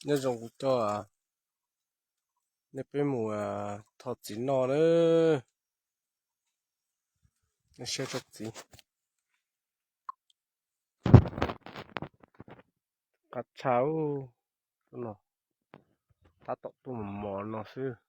Nyob zoo kuv coj nej peb mus thov txiv noj nawb. Nej saib tsob txiv qab tshaj no, tab tom tuaj mos mos no xwb.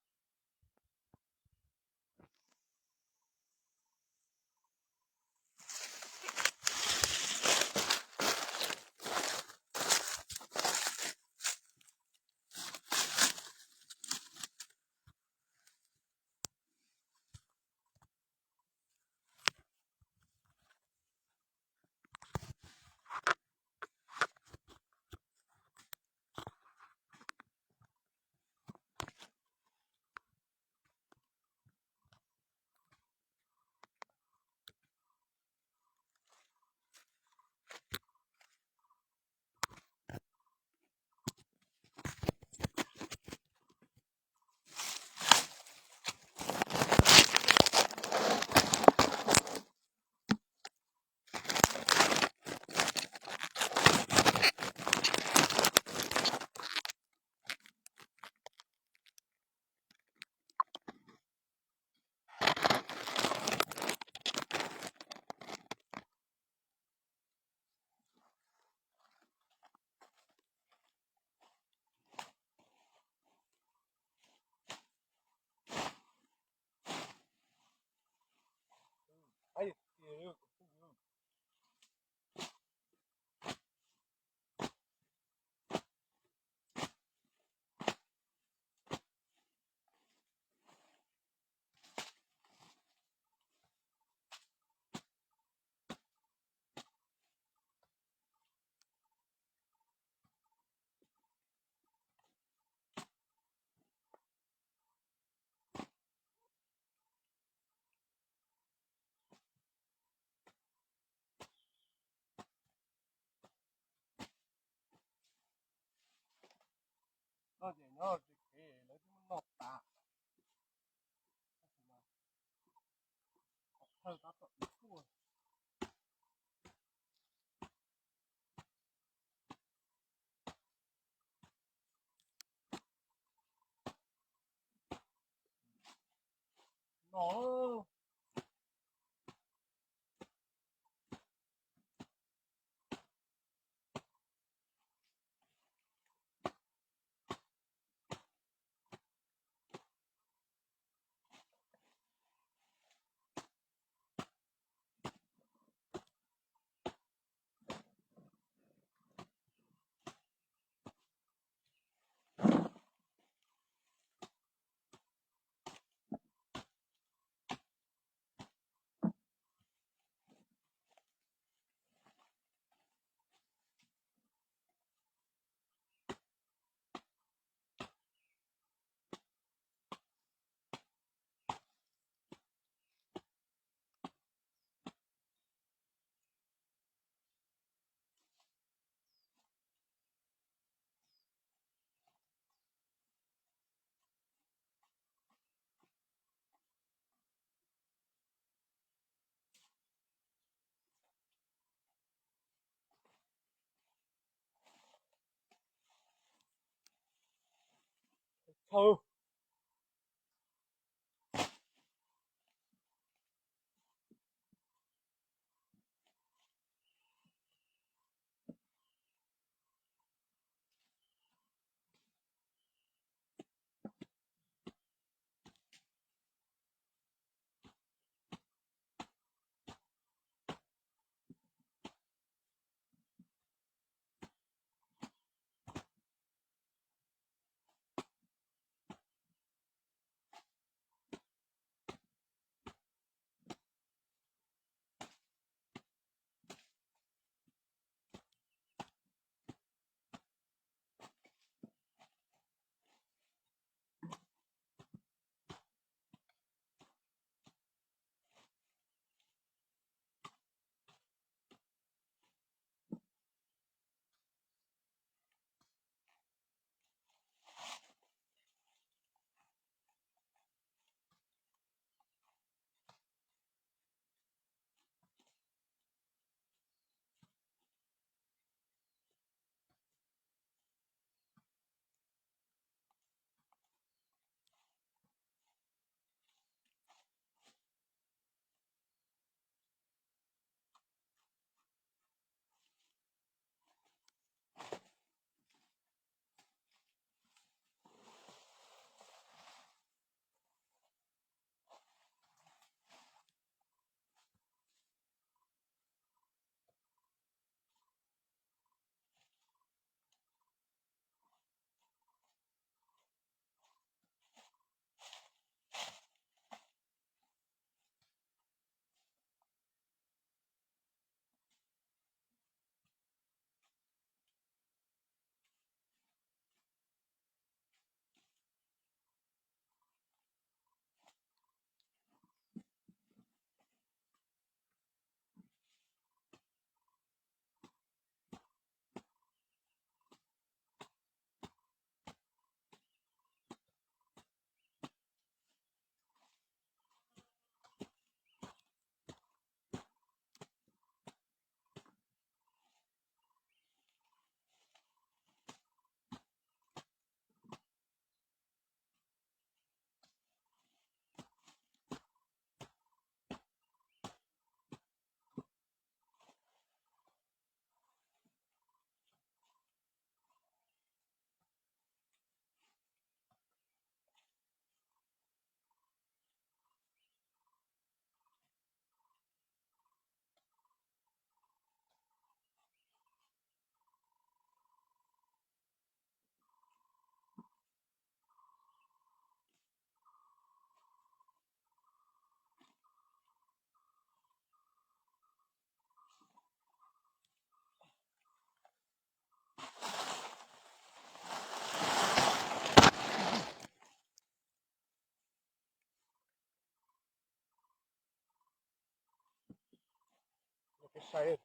Roob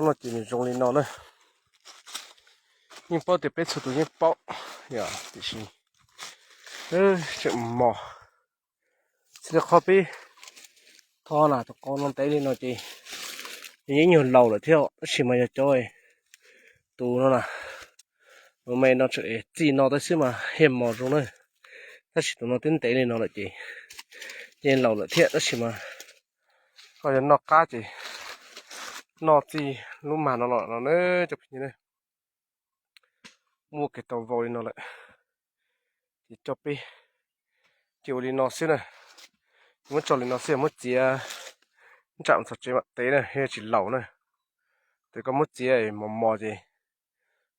no ces nws zoo li no na. Yeej paub tias peb txhua tus yeej paub yom, tiam sis tseem mos. Txij li qhov peb tho na tus qau no ntev li no ces nws yeej nyuag laus lawm thiab, tab sis mas yog cov tus no na, tus me no tseem txij no tau xwb mas yeej mos zoo na. Tab sis tus no twb ntev li no lawm ces yeej laus lawm thiab, tab sis mas koj yog noj qab ces noj txij lub mag no los no na cov phooj ywg na. Muaj kev tau vau li no lawm ces coj peb cia ua li no xwb na. Muab tso li no xwb, muab txiav ntsam txog tsev mam tev na, yeej tsis laus na. Ces koj muab txiav mos mos ces,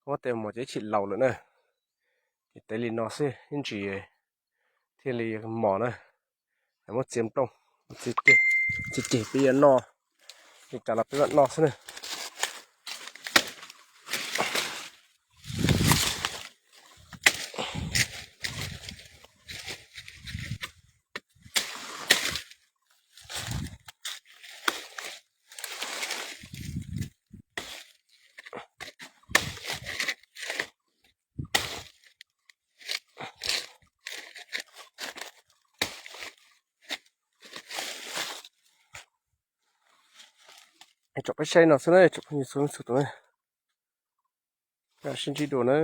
koj muab tev mos ces ib chim laus lawm na. Ces tev li no xwb ib ntsis thiaj li mos na. Muab txiav nplooj, txiav ceg, txiav ceg peb yuav noj, li cas los peb mam noj xwb na. Tsom peb saib no xwb na, tsom peb txhua leej txhua tus na. Sib ntsib dua na.